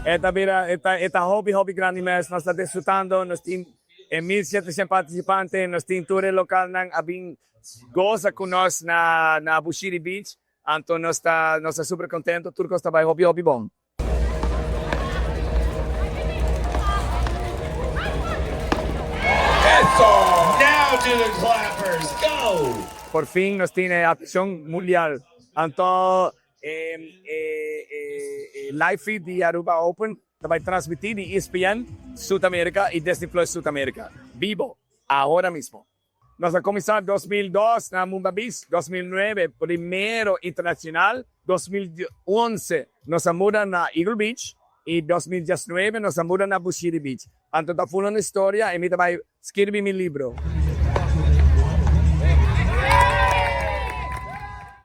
E ta bira, e ta, e ta hopi, hopi grandi mes. Nos ta disfrutando, nos tin e 1700 participante, nos tin tur e localnan a bin goza cu nos na Bushiri Beach. Anto nos ta super contento, tur cos ta bay hopi, hopi bon. Now to the clappers, go! Por fin nos tin e atencion mundial. Anto e live feed di Aruba Open ta bay transmiti di ESPN Sud America y Disney Plus Sud America. Bibo, ahora mismo. Nos a cuminsa 2002 na Moomba Beach, 2009 primero internacional, 2011 nos a muda na Eagle Beach y 2019 nos a muda na Bushiri Beach. Anto ta full una historia y mi ta bay skirbi mi libro.